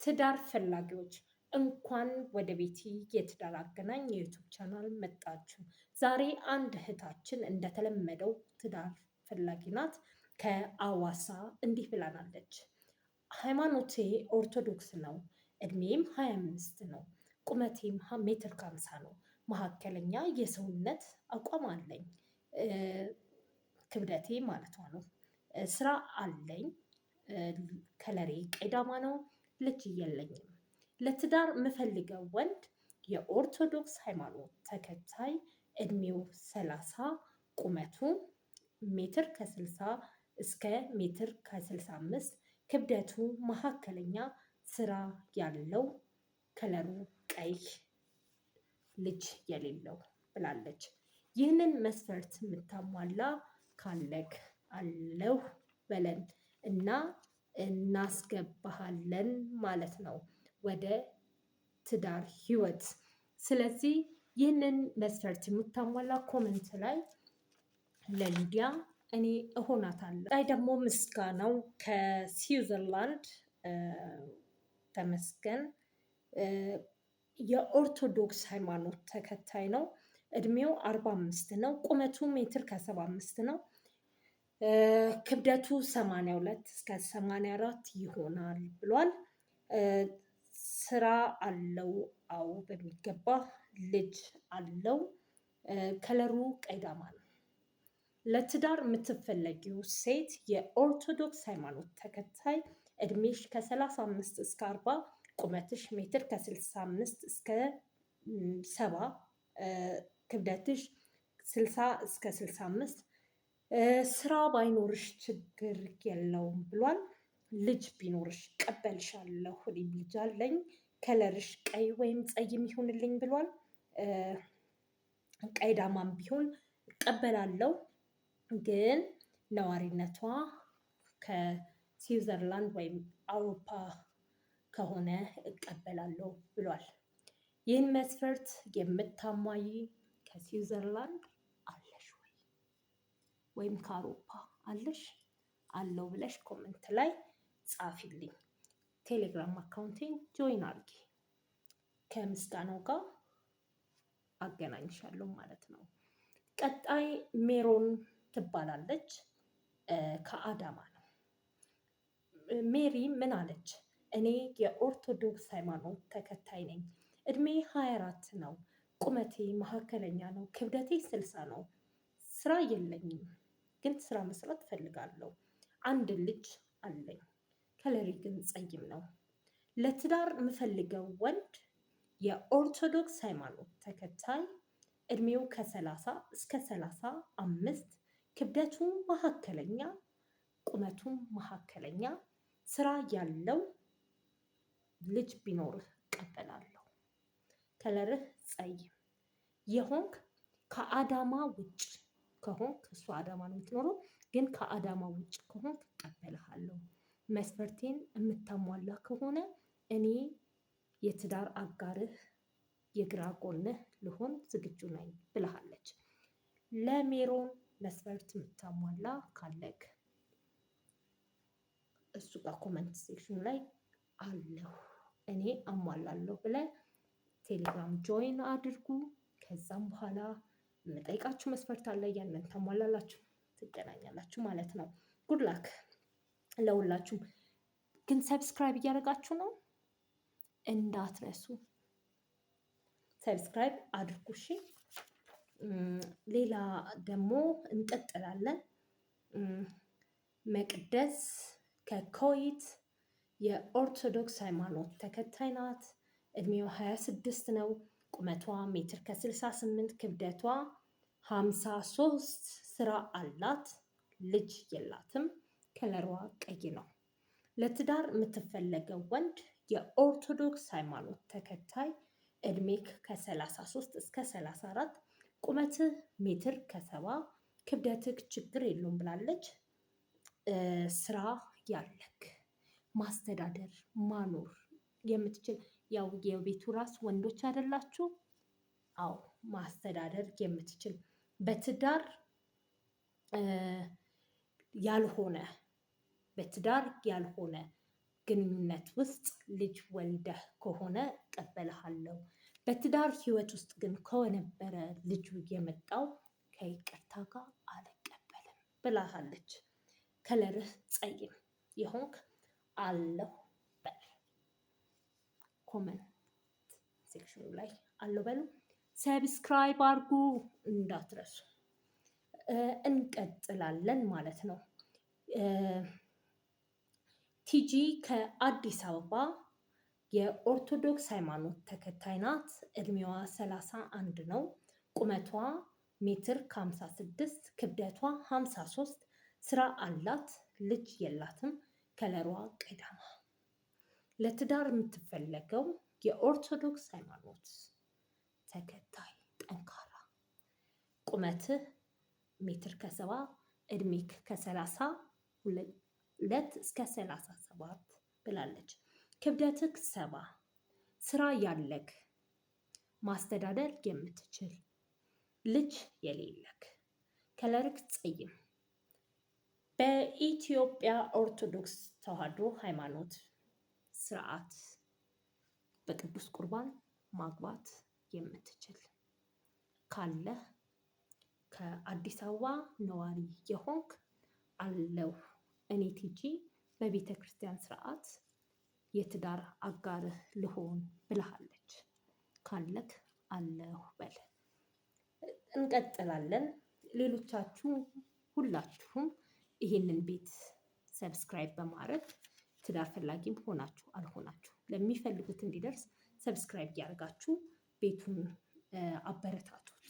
ትዳር ፈላጊዎች እንኳን ወደ ቤቲ የትዳር አገናኝ የ YouTube channel መጣችሁ። ዛሬ አንድ እህታችን እንደተለመደው ትዳር ፈላጊ ናት። ከአዋሳ እንዲህ ብላናለች። ሃይማኖቴ ኦርቶዶክስ ነው። እድሜም 25 ነው። ቁመቴም ሜትር ከ50 ነው። መካከለኛ የሰውነት አቋም አለኝ። ክብደቴ ማለቷ ነው። ስራ አለኝ። ከለሬ ቀይዳማ ነው። ልጅ የለኝም። ለትዳር የምፈልገው ወንድ የኦርቶዶክስ ሃይማኖት ተከታይ፣ እድሜው 30፣ ቁመቱ ሜትር ከ60 እስከ ሜትር ከ65፣ ክብደቱ መካከለኛ፣ ስራ ያለው፣ ከለሩ ቀይ፣ ልጅ የሌለው ብላለች። ይህንን መስፈርት የምታሟላ ካለክ አለሁ በለን እና እናስገባሃለን ማለት ነው ወደ ትዳር ህይወት። ስለዚህ ይህንን መስፈርት የምታሟላ comment ላይ ለሊዲያ እኔ እሆናታለሁ። ላይ ደግሞ ምስጋናው ከስዊዘርላንድ ተመስገን የኦርቶዶክስ ሃይማኖት ተከታይ ነው። እድሜው 45 ነው። ቁመቱ ሜትር ከ75 ነው። ክብደቱ 82 እስከ 84 ይሆናል ብሏል። ስራ አለው። አዎ በሚገባ ልጅ አለው። ከለሩ ቀይዳማ ነው። ለትዳር የምትፈለጊው ሴት የኦርቶዶክስ ሃይማኖት ተከታይ፣ እድሜሽ ከ35 እስከ 40፣ ቁመትሽ ሜትር ከ65 እስከ 70፣ ክብደትሽ 60 እስከ 65፣ ስራ ባይኖርሽ ችግር የለውም ብሏል። ልጅ ቢኖርሽ ቀበልሻለሁ፣ እኔም ልጅ አለኝ፣ ከለርሽ ቀይ ወይም ፀይም ይሁንልኝ ብሏል። ቀይ ዳማም ቢሆን እቀበላለሁ፣ ግን ነዋሪነቷ ከስዊዘርላንድ ወይም አውሮፓ ከሆነ እቀበላለሁ ብሏል። ይህን መስፈርት የምታሟይ ከስዊዘርላንድ አለሽ ወይ ወይም ከአውሮፓ አለሽ አለው ብለሽ comment ላይ ጻፊልኝ። ቴሌግራም account ኤን join አድርጊ። ከምስጋናው ጋር አገናኝሻለሁ ማለት ነው። ቀጣይ ሜሮን ትባላለች። ከአዳማ ነው። ሜሪ ምን አለች? እኔ የኦርቶዶክስ ሃይማኖት ተከታይ ነኝ። እድሜ 24 ነው። ቁመቴ መካከለኛ ነው። ክብደቴ 60 ነው። ስራ የለኝም፣ ግን ስራ መስራት እፈልጋለሁ። አንድ ልጅ አለኝ። ከለሪ ግን ጸይም ነው። ለትዳር የምፈልገው ወንድ የኦርቶዶክስ ሃይማኖት ተከታይ፣ እድሜው ከ30 እስከ 35፣ ክብደቱ መካከለኛ፣ ቁመቱም መካከለኛ፣ ስራ ያለው፣ ልጅ ቢኖርህ እቀበላለሁ። ከለርህ ጸይም የሆንክ ከአዳማ ውጭ ከሆንክ፣ እሱ አዳማ ነው የምትኖረው፣ ግን ከአዳማ ውጭ ከሆንክ እቀበልሃለሁ። መስፈርቴን የምታሟላ ከሆነ እኔ የትዳር አጋርህ የግራ ጎንህ ልሆን ዝግጁ ነኝ ብለሃለች። ለሜሮን መስፈርት የምታሟላ ካለክ እሱ ጋር comment section ላይ አለሁ እኔ አሟላለሁ ብለህ ቴሌግራም join አድርጉ። ከዛም በኋላ የምጠይቃችሁ መስፈርት አለ። ያንን ታሟላላችሁ፣ ትገናኛላችሁ ማለት ነው። Good luck ለሁላችሁም። ግን subscribe እያደረጋችሁ ነው እንዳትረሱ፣ subscribe አድርጉ እሺ። ሌላ ደግሞ እንቀጥላለን። መቅደስ ከኩዌት የኦርቶዶክስ ሃይማኖት ተከታይ ናት። እድሜዋ 26 ነው። ቁመቷ ሜትር ከ68፣ ክብደቷ 53፣ ስራ አላት። ልጅ የላትም። ከለሯ ቀይ ነው። ለትዳር የምትፈለገው ወንድ የኦርቶዶክስ ሃይማኖት ተከታይ፣ እድሜክ ከ33 እስከ 34፣ ቁመትህ ሜትር ከ70፣ ክብደትህ ችግር የለውም ብላለች። ስራ ያለክ፣ ማስተዳደር ማኖር የምትችል፣ ያው የቤቱ ራስ ወንዶች አይደላችሁ? አዎ፣ ማስተዳደር የምትችል፣ ያልሆነ በትዳር ያልሆነ ግንኙነት ውስጥ ልጅ ወልደህ ከሆነ እቀበልሃለሁ። በትዳር ህይወት ውስጥ ግን ከነበረ ልጁ የመጣው ከይቅርታ ጋር አልቀበልም ብላሃለች። Color ህ ጸይም የሆንክ አለሁ በል። Comment section ኑ ላይ አለሁ በሉ። Subscribe አድርጉ እንዳትረሱ። እንቀጥላለን ማለት ነው። ቲጂ ከአዲስ አበባ የኦርቶዶክስ ሃይማኖት ተከታይ ናት። እድሜዋ 31 ነው። ቁመቷ ሜትር ከ56፣ ክብደቷ 53፣ ስራ አላት፣ ልጅ የላትም። ከለሯ ቀዳማ። ለትዳር የምትፈለገው የኦርቶዶክስ ሃይማኖት ተከታይ ጠንካራ፣ ቁመትህ ሜትር ከ70፣ እድሜክ ከ32 እስከ 37 ብላለች። ክብደትክ 70፣ ስራ ያለክ፣ ማስተዳደር የምትችል፣ ልጅ የሌለክ፣ color ክ ጸይም፣ በኢትዮጵያ ኦርቶዶክስ ተዋሕዶ ሃይማኖት ስርዓት በቅዱስ ቁርባን ማግባት የምትችል ካለህ፣ ከአዲስ አበባ ነዋሪ የሆንክ አለው እኔ ቲጂ በቤተ ክርስቲያን ስርዓት የትዳር አጋርህ ልሆን ብለሃለች። ካለክ አለሁ በል። እንቀጥላለን። ሌሎቻችሁ ሁላችሁም ይህንን ቤት subscribe በማድረግ ትዳር ፈላጊም ሆናችሁ አልሆናችሁ ለሚፈልጉት እንዲደርስ subscribe እያደረጋችሁ ቤቱን አበረታቱት።